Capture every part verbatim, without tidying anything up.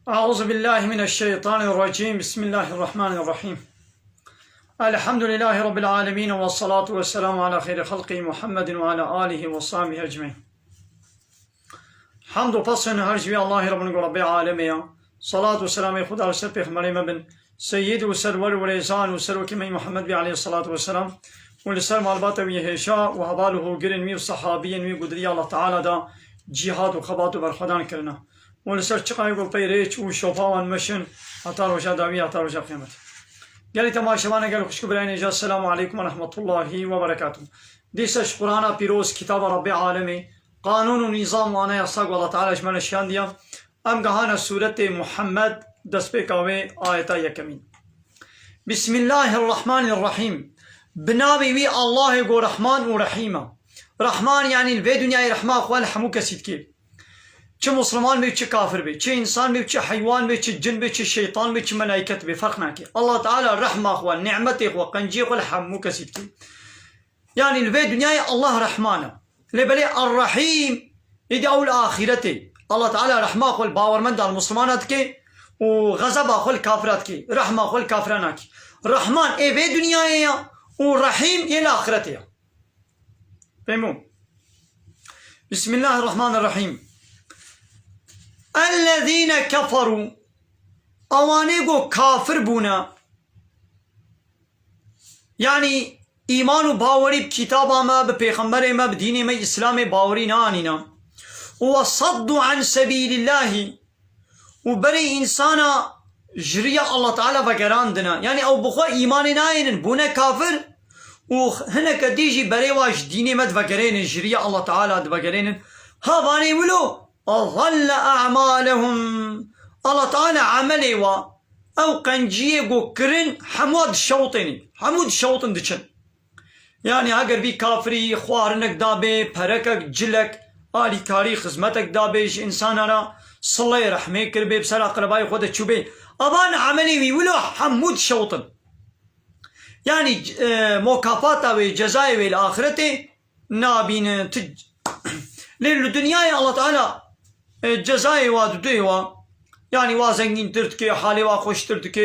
أعوذ بالله من الشيطان الرجيم. بسم الله الرحمن الرحيم. الحمد لله رب العالمين، والصلاة والسلام على خير خلقه محمد وعلى آله وصحبه أجمعين. Hamd û pes ên her ji wî Allahê re bin ku Rebbê alemê ya. Salat û selamê Xuda li ser pêxemberê me bin, seyyid û serwer û rêzan û serokê me Muhammed bî aleyhissalatu vesselam û li ser malbata wî hêşa û heval û hogirên wî û sehabiyên wî ku di riya Allah Teala da cîhad û xebat û berxwedan kirina. û li ser çiqayê ku pey rêç û şopa wan meşin heta roja dawî, heta roja qiyamet. Gelî temaşevana gel xwişk û birayên hêja, Selamu aleykum ve rahmetullahi ve berekatuh. Dîsa ji Qur'ana pîroz, kitaba Rabbê alemê, qanûn û nîzam û anayasa ku Allah Teala ji me re şiyandiya, em gehana sûretê Muhammed, destpêka wê ayeta yekemîn. Bismillahirrahmanirrahîm. Bi navê wî Allahê ku Rehman û Rehîm e. Rehman, yanî li vê dinyayê rehma xwe li hemû kesî dike. Çi musliman bê, çi kafir bê, çi însan bê, çi heywan bê, çi cin bê, çi şeytan bê, çi melayket bê, ferq nake. Allah Teala rehma xwe, nîmetê xwe, qenciyê xwe li hemû kesî dike. Yanî li vê dinyayê Allah rehman e. Lê belê Errehîm, êdî ew li axîretê. Allah Teala rehma xwe li bawermenda, li muslimana dike û xezeba xwe li kafira dike. Rehma xwe li kafira nake. Rehman ê vê dinyayê ya û Rehîm ê li axîretê ya. Fehmû? Bismillahirrahmanirrahîm. Ellezîne keferû, ewanê ku kafir bûne, yanî îman û bawerî bi kitaba me, bi pêxemberê me, bi dînê me Îslamê bawerî neanîne. Û we saddû an sebîlillahî, û berê însana ji riya Allah Teala vegerandine. Yanî ew bi xwe îmanê nayênin, bûne kafir û hineke dî jî berê wa ji dînê me divegerênin, ji riya Allah Teala divegerênin. Ha vanê wilo, ezalle a'malehum. Allah Teala emelê wa, ew qenciyê ku kirin, hemû dişewitênî. Hemû dişewitin diçin. Yanî heger vî kafirî xwarinek dabê, perekek, cilek, alîkarî, xizmetek dabê ji însana re, sileyê rehmê kiribê, bi ser aqrebayê xwe de çûbê, evan emelê wî wilo hemû dişewitin. Yanî, e, mokafata wê, cezayê wê li axretê nabînin. Ti, lê li dinyayê Allah Teala, e, cezayê wa didê wa. Yanî wa zengîntir dike, halê wa xweştir dike.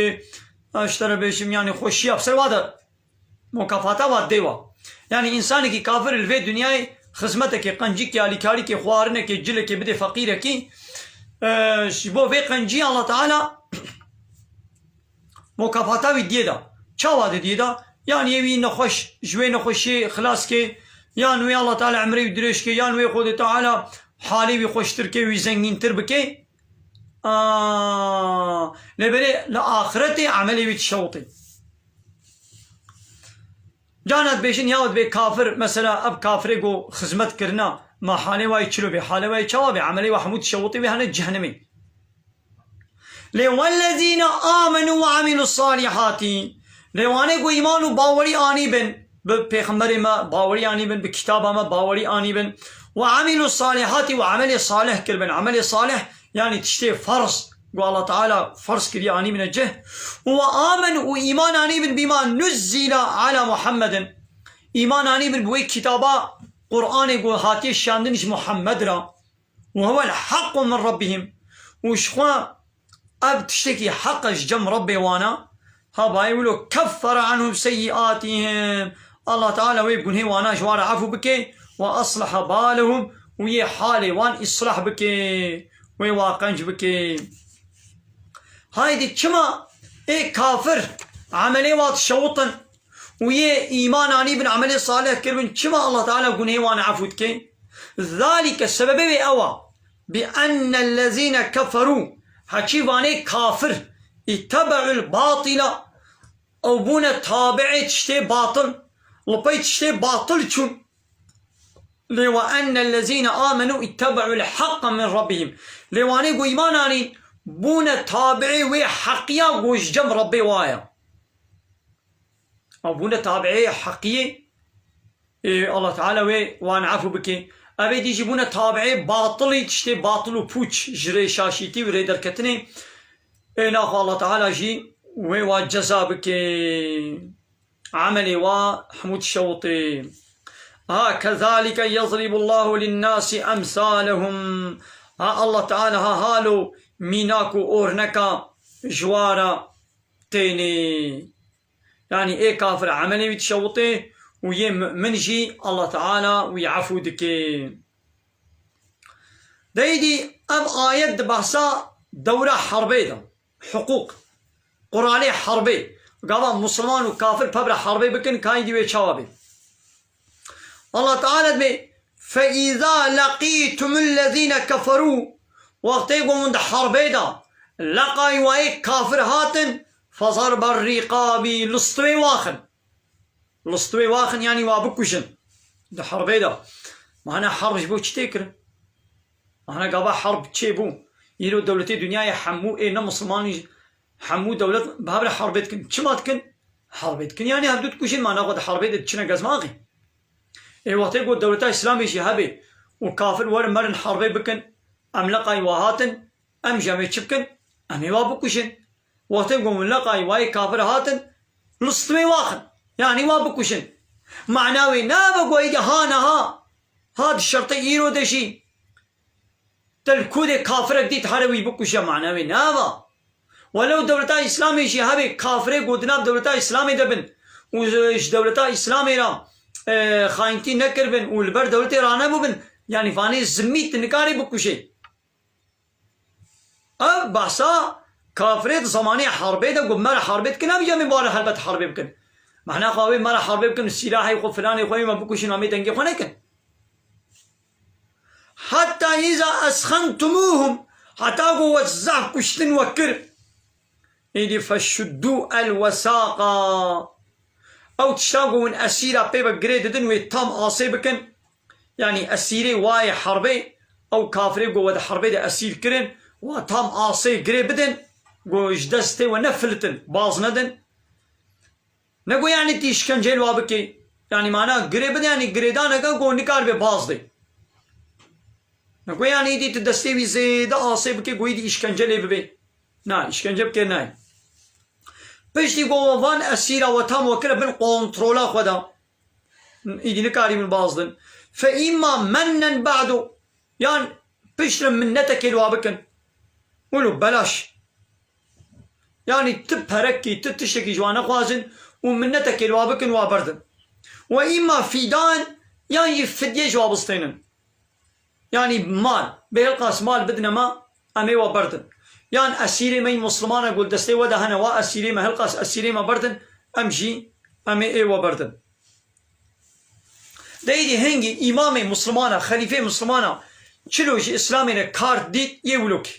E, ji te re bêjim, yanî xweşiya bi ser wa de mokafata wa dê wa. Yanî însanekî kafir li vê dinyayê xizmetekê, qencikê, alîkarîkê, xwarinekê, cilekê bidê feqîrekî, e, ji bo vê qencî Allah Teala mokafata wî diyê da. Çawa de diyê da? Yanî yê wî nexweş, ji wê nexweşiyê xilas kê, yan wê Allah Teala emrê wî dirêj kê, yan wê Xwedê Teala halê wî xweştir kê, wî zengîntir bikê. Aa, lê belê li axretê emelê wî dişewitê. Cana dibêjin ya dibê kafir, mesela ev kafirê ku xizmet kirina, ma halê wayê çilo bê, halê wayê çawa bê, emelê wa hemû dişewitê wê hene cehennemê. Lê wellezîne amenu ve amilus salihati. Lê wanê ku îman û bawerî anîbin, bi pêxemberê me bawerî anîbin, bi kitaba me bawerî anîbin. Ve amilus salihati, ve emelê salih kiribin. Emelê salih, yanî tiştê ferz, ku Allah Teala ferz kiriye anîbine cih. Ve amenu, û îman anîbin bîma nuzzîle ala Muhammedin. Îman anîbin bi wê kitaba, Qur'anê ku hatiye şiyandin ji Muhammed re. Ve huvel haqqu min rabbihim. Û ji xwe ev tiştekî heq e ji cem Rebbê wana. Ha bayê wilo keffere anhum seyyiatihim. Allah Teala wê gunhê wana ji wan re efû bike. Ve asleha balehum. Û yê halê wan îslah bike. Wê wa qenc bike. Haydi çima ê kafir emelê wa dişewitin û yê îman anîbin, emelê salih kiribin, çima Allah Teala gunhê wan efû dike? Zalike, sebebê wê ew a. Bi ennellezîne keferû, heçî vanê kafir, îttebe'ul batîla, ew bûne tabi'ê tiştê batil, li pey tiştê batil çûn. Lê we ennellezîne amenû îttebe'ul haqqa min rabbihim. Lê wanê ku îman anîn, bûne tabi'ê wê heqiya ku ji cem Rebbê wa ye. Ew bûne tabi'ê heqiyê, ê, Allah Teala wê wan efû bike. Ev ê dî jî bûne tabi'ê batilî, tiştê batil û pûç ji rê şaşîtî û rê derketinê. Ê naxwe Allah Teala jî wê wa ceza bike. Emelê wa hemû dişewitê. Ha, kezalike yezribullahu linnasi emsalehum. Ha Allah Teala ha halo mînak û orneka ji wa re tênê. Yanî ê kafir emelê wî dişewitê û yê mu'min jî Allah Teala wî efû dike. Deydî ev ayet di behsa dewra herbê de, hiqûq, quralê herbê, gava musulman û kafir pevre herbê bikin, kayî dî wê çawa bê? Allah Teala dibê, "Fe îza leqîtumul lezîne keferû", wextê ku hûn di herbê de leqay wayê kafir hatin, "fezarber rîqabî", listwê waxin. Listwê waxin, yanî wa bikujin. Di herbê de. Mana herb ji bo çi tê kirin? Mana gava herb çê bû? Îro dewletê dinyayê hemû ê ne misilmanî, hemû dewlet bi hev re herbê dikin. Çima dikin? Herbê dikin. Yanî hevdû dikujin, mana xwe di herbê de diçine gezmaxê. Ê wextê ku dewleta Îslamê jî hebe û kafir werin merin herbê bikin, em leqay wa hatin, em jî em ê çi bikin? Em ê wa bikujin. Wextê ku hûn leqay wayê kafir hatin, listwê waxin. Yanî wa bikujin. Mana wê nebe ku êdî ha niha, ha di şertê îro de jî, Te li ku dê kafirek dît here wî bikuje, mana wê nava. Welew dewleta Îslamê jî hebe kafirê ku di nav dewleta Îslamê de bin û ji dewleta Îslamê re, e, xayintî nekiribin û li ber dewletê ranebûbin, yanî vanê zimî tu nikarê bikujê. Ev behsa kafirê di zemanê herbê de ku me re herbê dikin, em jî em ê bi wan re helbet herbê bikin. Mana xwe wê me re herbê bikin, sîlahê xwe, filanê xwe, wê me bikuşin, em ê dengê xwe nekin. Hatta îza esxentumuhum, heta ku we zehf kuştin we kir. Êdî feşuddû el wesaqa. Ew tişta ku hûn esîra pê ve girê didin, wê tam asê bikin. Yanî esîrê wayê herbê, ew kafirê ku we di herbê de esîr kirin, wa tam asê girê bidin, ku ji destê we nefilitin, baz nedin. Ne ku yanî tî îşkenceyê li wa bikê. Yanî mana girê bide, yanî girêdaneke ku nikaribe baz dê. Ne ku yanî îdî tu destê wî zêde asê bikê, ku îdî îşkence lê bibê. Na, îşkence bikê nayê. Piştî ku van esîra we tam we kire bin kontrola xwe de. Îdî nikarîbin baz din. Fe îmma mennen ba'du. Yan piştre minnetekê li wa bikin. Wilo belaş. Yanî ti perekî, ti tiştekî ji wan nexwazin û minnetekê li wa bikin, wa berdin. Ve îmma fîdan, yan jî fidyê ji wa bistênin. Yanî mal, bê hilqas mal bidine me, em ê wa berdin. Yan esîrê me yî Muslimana ku li destê we de hene, wa esîrê me, hilqas esîrê me berdin, em jî, em ê ê we berdin. Deydî hingî îmamê Muslimana, xelîfê Muslimana çilo ji Îslamê re kar dît, yê wilo kê.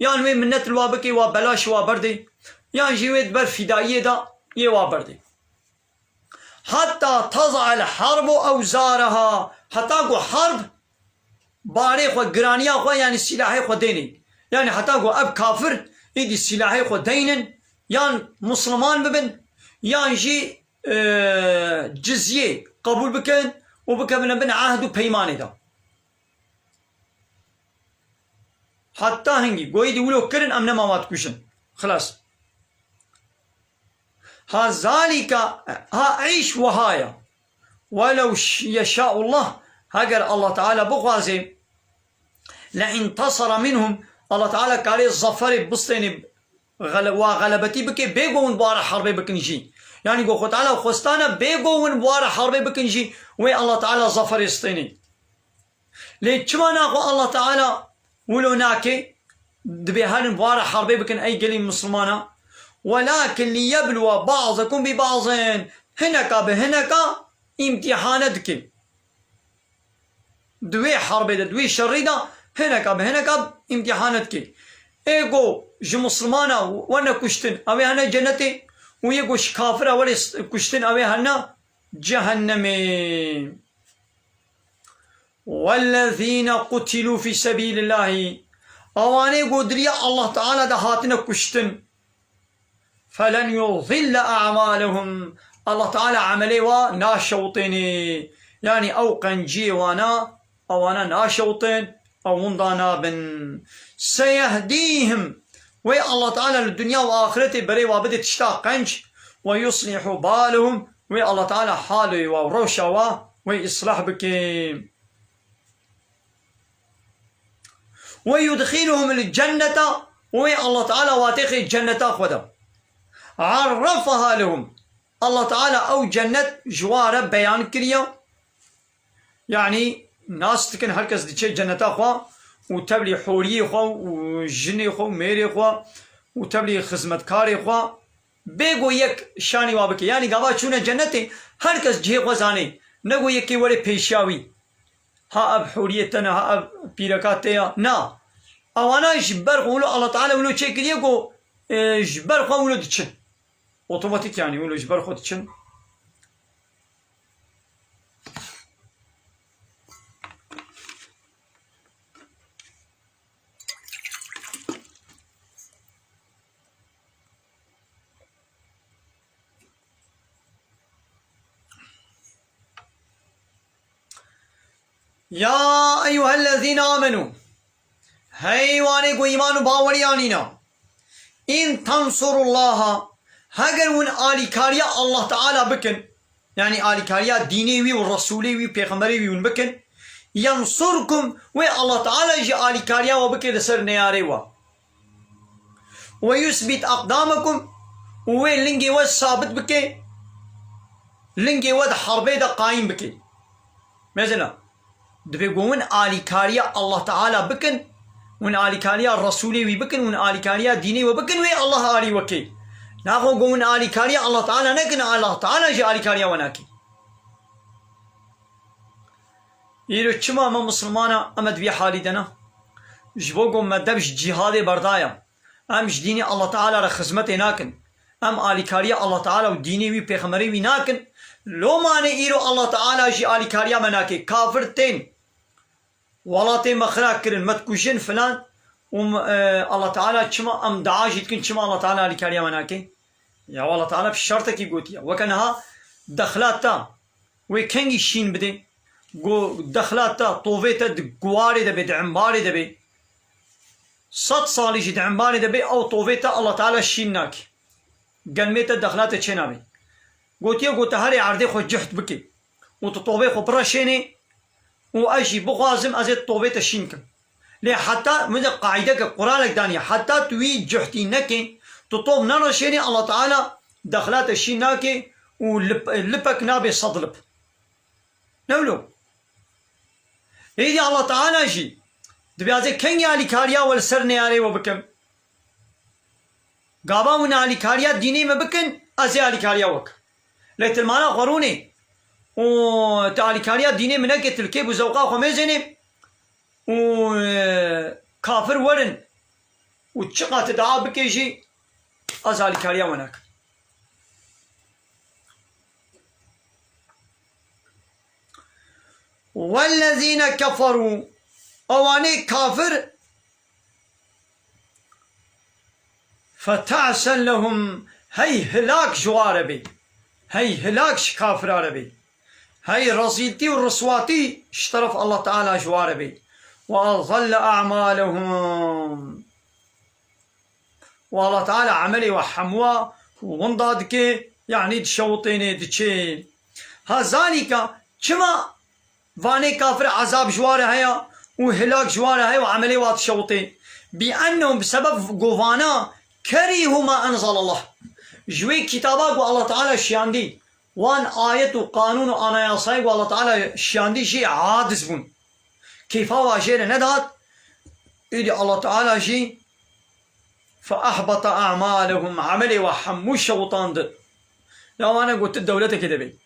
Yan wê minnet li wa bikê, wa belaş wa berdê, yan jî wê di ber fîdayiyê de yê wa berdê. Hatta taza'el harbu ewzaraha, heta ku harb barê xwe, giraniya xwe, yanî sîlahê xwe dênê. Yanî heta ku ev kafir îdî sîlahê xwe deynin, yan Musliman bibin, yan jî, e, cizyê qebûl bikin û bikevine bin ehd û peymanê de. Heta hingî, goyî dî wilo kirin, em nema wa dikujin. Xilas. Ha zalika, ha îş wiha ye. Welew ş-, yeşa'ullah, heger Allah Teala bixwazê, le intasara minhum, Allah Teala karê zaferê bistênê, xele-, wa xelebetî bike, bê ku hûn bi wa re herbê bikin jî. Yanî ku Xwe Teala xwestane, bê ku hûn bi wa re herbê bikin jî, wê Allah Teala zaferê stênê. Lê çima naxwe Allah Teala wilo nake? Dibê herin bi wa re herbê bikin ey gelî Muslimana. Welakin liyebluwa ba'zekum bi ba'zin. Hineka bi hineka îmtîhane dike. Di wê herbê de, di wê şerî de hineka bi hineka îmtîhane dike. Ê ku ji Muslimana wene kuştin, ew ê hene cenetê û yê ku ji kafira were s-, kuştin, ew ê hene cehennemê. Wellezîne qutilû fî sebîlillahî. Awanê ku di riya Allah Teala de hatine kuştin. Felen yudille a'malehum. Allah Teala emelê wa naşewtênê. Yanî ew qenciyê wana, ewana naşewtin, ew winda nabin. Seyehdîhim. Wê Allah Teala li dinya û axiretê berê wa bide tişta qenc. Ve yuslihu balehum. Wê Allah Teala halê wa û rewşa wa wê îslah bike. Ve yudxiluhumul cenneta, û wê Allah Teala watê xê cenneta xwe de. Arrafaha lehum. Allah Teala ew cennet ji wa re beyan kiriye. Yanî nas dikin, her kes diçe cenneta xwe û tevlî horiyê xwe û jinê xwe û mêrê xwe û tevlî xizmetkarê xwe. Bê ku yek şanî wa bike. Yanî gava çûne cennetê, her kes cihê xwe zanê. Ne ku yekê were pêşiya wî. Ha ev hûriyê te ne, ha ev pîreka te ya. Na. Ewana ji ber xwe wilo Allah Teala wilo çêkiriye ku, e, ji ber xwe wilo diçin. Otomatik yanî wilo ji ber xwe diçin. Ya eyyuhellezîne amenû. Hey wanê ku îman û bawerî anîna. In tansurullaha, heger hûn alîkariya Allah Teala bikin, yanî alîkariya dînê wî û Resûlê wî û Pêxemberê wî hûn bikin, yansurkum, wê Allah Teala jî alîkariya we bike li ser neyarê we. Ve yusbit aqdamakum, û wê lingê we sabit bike, lingê we di herbê de qayîm bike. Mesela, divê ku hûn alîkariya Allah Teala bikin, hûn alîkariya Resûlê wî bikin, hûn alîkariya dînê we bikin, wê Allah alî we kê. Naxwe ku hûn alîkariya Allah Teala nekin, Allah Teala jî alîkariya we nake. Îro çima me misilmana em di vî halî de ne? Ji bo ku me dev ji cîhadê berdaya. Em ji dînê Allah Teala re xizmetê nakin. Em alîkariya Allah Teala û dînê wî, pêxemberê wî nakin. Lomanê îro Allah Teala jî alîkariya me nake. Kafir tên. Welatê me xira kirin, me dikujin filan. Û me, e, Allah Teala çima em dua jî dikin, çima Allah Teala alîkariya me nake? Ya Allah Teala bi şertekî gotiye. Weke niha dexla te wê kengî şîn bidê? Go dexla te, tovê te di guwarê de bê, di embarê de bê. Sed salî jî di embarê de bê, ew tovê te Allah Teala şîn nake. Gelmê te, dexla te çênabê. Gotiye, go te herê erdê xwe cuht bikê û tu tovê xwe bireşênê û ez jî bixwazim, ez ê tovê te şîn kim. Lê heta, min de qaîdeke, quralek daniye, heta tu wî cuhtî nekê, tu tov nereşênê, Allah Teala dexla te şîn nake û lip-, lipek nabe sed lip. Ne wilo? Êdî Allah Teala jî dibê ez ê kengî alîkariya we li ser neyarê we bikim? Gava hûn alîkariya dînê me bikin, ez ê alîkariya we kim. Lê tu li mala xwe rûnê û tu alîkariya dînê min nekê, tu li kêf û zewqa xwe mêzênê û, e, kafir werin û çiqa tu dua bikê jî, ez alîkariya we nakim. Wellezîne keferû, ewanê kafir, feta'sen lehum, hey hilak ji wa re bê, hey hilak ji kafira re bê, hey rezîltî û riswatî ji teref Allah Teala ji wa re bê. Ve azelle a'malehum. Û Allah Teala emelê we hemû winda dike, yanî dişewitêne, diçê. Ha zalîka, çima vanê kafir ezab ji wa re heye û hilak ji wa re heye û emelê wa dişewitê? Bi ennehum, bi sebeb govana, kerîhu ma enzelallah. Ji wê kitaba ku Allah Teala şiyandî, wan ayet û qanûn û anayasayê ku Allah Teala şiyandî jî aciz bûn. Keyfa wa jê re nedat, êdî Allah Teala jî fe ahbata a'malehum, emelê wa hemû şewitandin. Ya wana got, tu dewletekê de bê.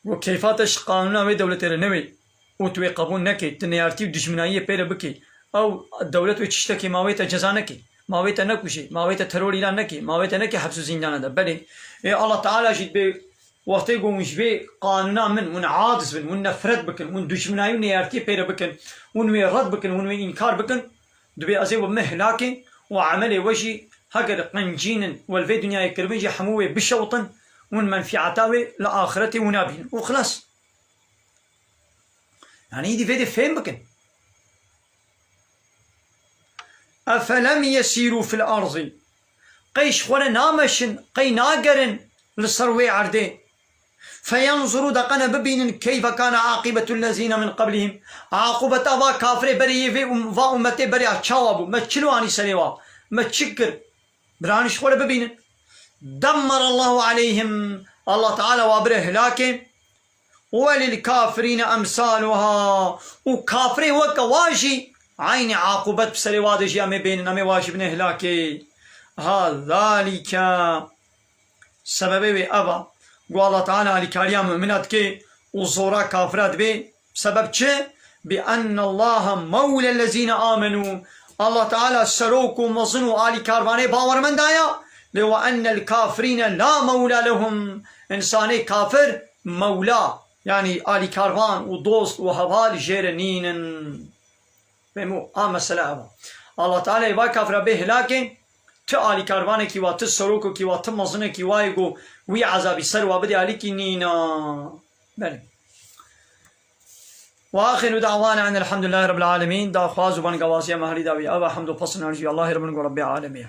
Got, keyfa te ji qanûna wê dewletê re newê û tu wê qebûl nekê, tu neyartî û dijminayiyê pê re bikê. Ew dewlet wê tiştekê ma wê te ceza nekê, ma wê te nekujê, ma wê te teror îlan nekê, ma wê te nekê heps û zîndana de. Belê, ê Allah Teala jî dibê wextê ku hûn ji vê qanûna min, hûn aciz bin, hûn nefret bikin, hûn dijminayî û neyartiyê pê re bikin, hûn wê red bikin, hûn wê înkar bikin, dibê ez ê we me hilakê û emelê we jî heger qencînin we li vê dinyayê kiribin jî hemû wê bişewtin, hûn menfîeta wê li axretê wina bînin. Û xilas. Yanî îdî vê dê fêm bikin. Efelem yesîrû fil ardî. Qey ji xwe re nameşin, qey nagerin li ser wê erdê. فَيَنْظُرُوا, de qene bibînin, كَيْفَ كَانَ عَاقِبَةُ الَّذِينَ مِنْ قَبْلِهِمْ, aqûbeta va kafirê berê yê vê um-, va ummetê berê ya çawa bû, me çi li wan î serê wa, me çi kir? Biranî ji xwe re bibînin. دَمَّرَ اللّٰهُ عَلَيْهِمْ, Allah Teala wa bire hilakê. وَلِلْكَافِرِينَ أَمْثَالُهَا, û kafirê weke wa jî eynî aqûbet bi serê wa de jî em ê bênin, em ê wa jî bine hilakê. Ha, ذَٰلِكَ, sebebê wê ev a, ku Allah Teala alîkariya mumina dike û zora kafira dibe. Sebeb çi? بِأَنَّ اللّٰهَ مَوْلَى الَّذ۪ينَ آمَنُوا. Allah Teala serok û mezin û alîkarvanê bawermenda ya. Lê وَأَنَّ الْكَافِرِينَ لَا مَوْلَى لَهُمْ. Însanê kafir mewla, yanî alîkarvan û dost û heval jê re nînin. Fehmû? A mesele ev a. Allah Teala ê va kafira bê hilakê, ti alîkarvanekî wa, ti serokekî wa, ti mezinekî wa yê ku wî ezabî ser wa bidê alîkî nîna. Belê. وآخر دعوانا أن الحمد لله رب العالمين. Daxwaz û bangawaziya me herî dawî ev e, hemd û pesn her jî Allahê re bin ku Rebbê alemê ye.